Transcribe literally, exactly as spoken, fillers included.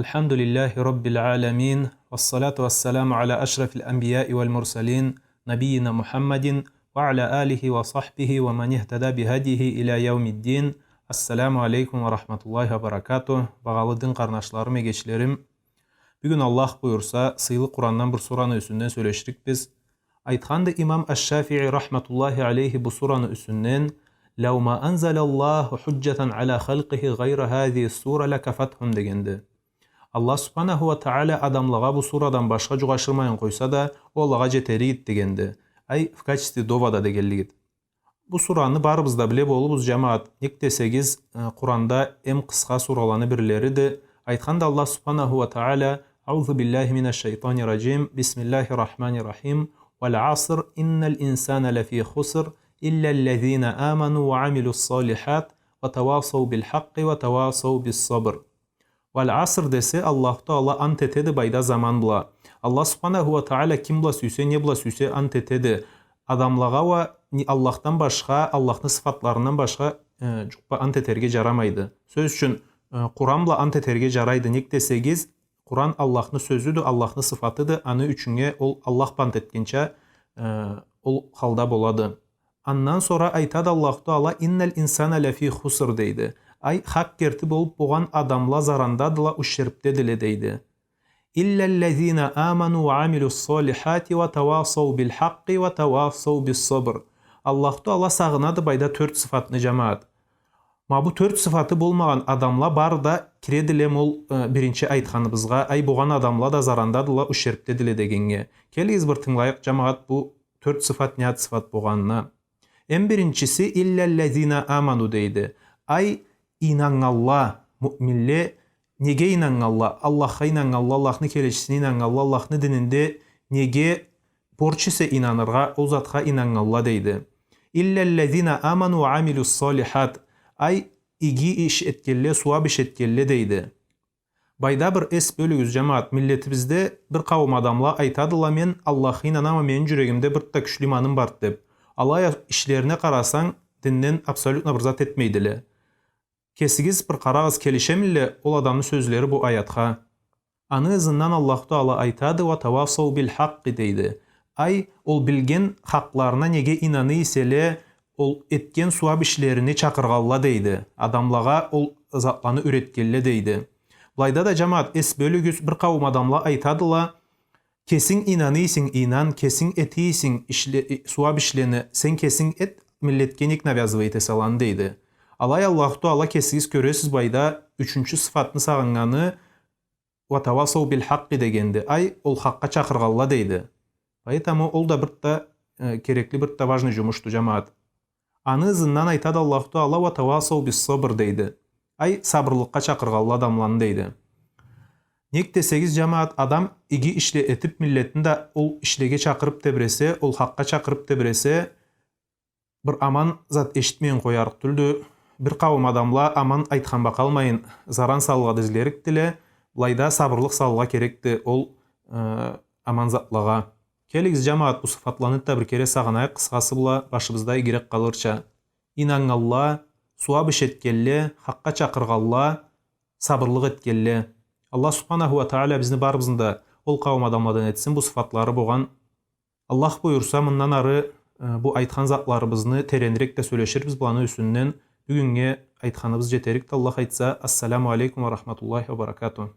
الحمد لله رب العالمين، والصلاة والسلام على أشرف الأنبياء والمرسلين، نبينا محمد وعلى آله وصحبه ومن اهتدى بهديه إلى يوم الدين. السلام عليكم ورحمة الله وبركاته. Багъалы дин къарнашларым, эгечлерим. Бюгюн, Аллах буюрса, сыйлы Къурандан бир сураны юсюнден сёлеширикбиз. Айтханды имам Аш-Шафии рахматуллахи алейхи бу сураны юсюнден: «لو ما أنزل الله حجة على خلقه غير هذه السورة لكفتهم», — дегенди. Аллах субханаху ва тааля адамлагъа бу сурадан башха джукъ ашырмайын къойса да, ол алагъа джетерик эди дегенди. Ай, в качестве довода дегенлик эди. Бу сураны барыбыз да биле болурбуз, джамагъат. Нек десегиз, э, Къуранда эм къысха сураланы бирлериди. Айтханды Аллах субханаху ва тааля: «أعوذ بالله من الشيطان الرجيم. بسم الله الرحمن الرحيم. والعصر إن الإنسان لفي خسر إلا الذين آمنوا وعملوا الصالحات وتواصوا بالحق وتواصوا بالصبر». «والعصر» десе, Аллаху Тааля ант этеди былайда заман бла. Аллах субханаху ва тааля ким бла сюйсе, не бла сюйсе ант этеди. Адамлагъа уа не-, Аллахдан башха, Аллахны сыфатларындан башха, э, джукъ бла ант этерге джарамайды. Сёз ючюн, э, Къуран бла ант этерге джарайды. Нек десегиз, Къуран Аллахны сёзюдю, Аллахны сыфатыды, аны ючюннге ол Аллах бла ант этгенча, э, ол халда болады. Андан сора айтады Аллаху Тааля: «إن الإنسان لفي خسر», — дейди. Ай, хакъ керти болуб болгъан адамла зарандадыла, ущербдедиле, дейди. «إلا الذين آمنوا وعملوا الصالحات وتواصوا بالحق وتواصوا بالصبر». Аллаху Тааля сагъынады былайда тёрт сыфатны, джамагъат. Ма бу тёрт сыфаты болмагъан адамла бары да киредиле ма ол, э, биринчи айтханыбызгъа, ай, болгъан адамла да зарандадыла, ущербдедиле дегеннге. Келигиз бир тынгылайыкъ, джамагъат, бу тёрт сыфат не зат сыфат болгъанына. Эм биринчиси, «إلا الذين آمنوا», — дейди. Ай, ийнаннганла, муъминле, неге ийнаннганла? Аллахха ийнаннганла, Аллахны келечисине ийнаннганла, Аллахны дининде неге борч эсе ийнаныргъа, ол затха ийнаннганла, дейди. «إلا الذين آمنوا وعملوا الصالحات». Ай, иги иш этгенле, сууаб иш этгенле, дейди. Былайда бир эс бёлюгюз, джамагъат, миллетибизде бир къауум адамла айтадыла: «Мен Аллахха ийнанама, мени джюрегимде бир да кючлю иманым барды», — деб. Алай а ишлерине къарасанг, динден абсолютно бир зат этмейдиле. Кесигиз бир къарагъыз, келишемиле ол адамны сёзлери бу аятха? Аны ызындан Аллаху Тааля айтады: «وتواصوا بالحق», — дейди. Ай, ол билген хакъларына неге ийнана эселе, ол этген сууаб ишлерине чакъыргъанла, дейди. Адамлагъа ол затланы юретгенле, дейди. Былайда да, джамагъат, эс бёлюгюз, бир къауум адамла айтадыла: «Кесинг ийнана эсенг, ийнан, кесинг эте эсенг ишле-, и-, сууаб ишлени, сен кесинг эт, миллетге нек навязывать этесе аланы», — дейди. Алай Аллаху Тааля, кесигиз кёресиз, былайда ючюнчю сыфатны сагъыннганы, «وتواصوا بالحق» дегенди. Ай, ол хакъгъа чакъыргъанла, дейди. Поэтому ол да бир да, э, керекли, бир да важный джумушду, джамагъат. Аны ызындан айтады Аллаху Тааля: «وتواصوا بالصبر», — дейди. Ай, сабырлыкъгъа чакъыргъанла адамланы, дейди. Нек десегиз, джамагъат, адам иги ишле этиб, миллетни да ол ишлеге чакъырыб тебресе, ол хакъгъа чакъырыб тебресе, бир аман зат эшитмейин къоярыкъ тюлдю. Бир къауум адамла аман айтхан бла къалмайын, заран салыргъа да излерикдиле. Былайда сабырлыкъ салыргъа керекди ол, э, аман затлагъа. Келигиз, джамагъат, бу сыфатланы да бир кере сагъынайыкъ, къысхасы бла, башыбызда игирек къалырча. Ийнаннганла, сууаб иш этгенле, хакъгъа чакъыргъанла, сабырлыкъ этгенле. Аллах Субханаху уа Тааля бизни барыбызны да ол къауум адамладан этсин, бу сыфатлары болгъан. Аллах буюрса, мындан ары, э, бу айтхан затларыбызны теренирек да сёлеширбиз буланы юсюнден. Бюгюннге айтханыбыз джетерикди, Аллах айтса. Ассаламу алейкум уа рахматуллахи уа баракатух.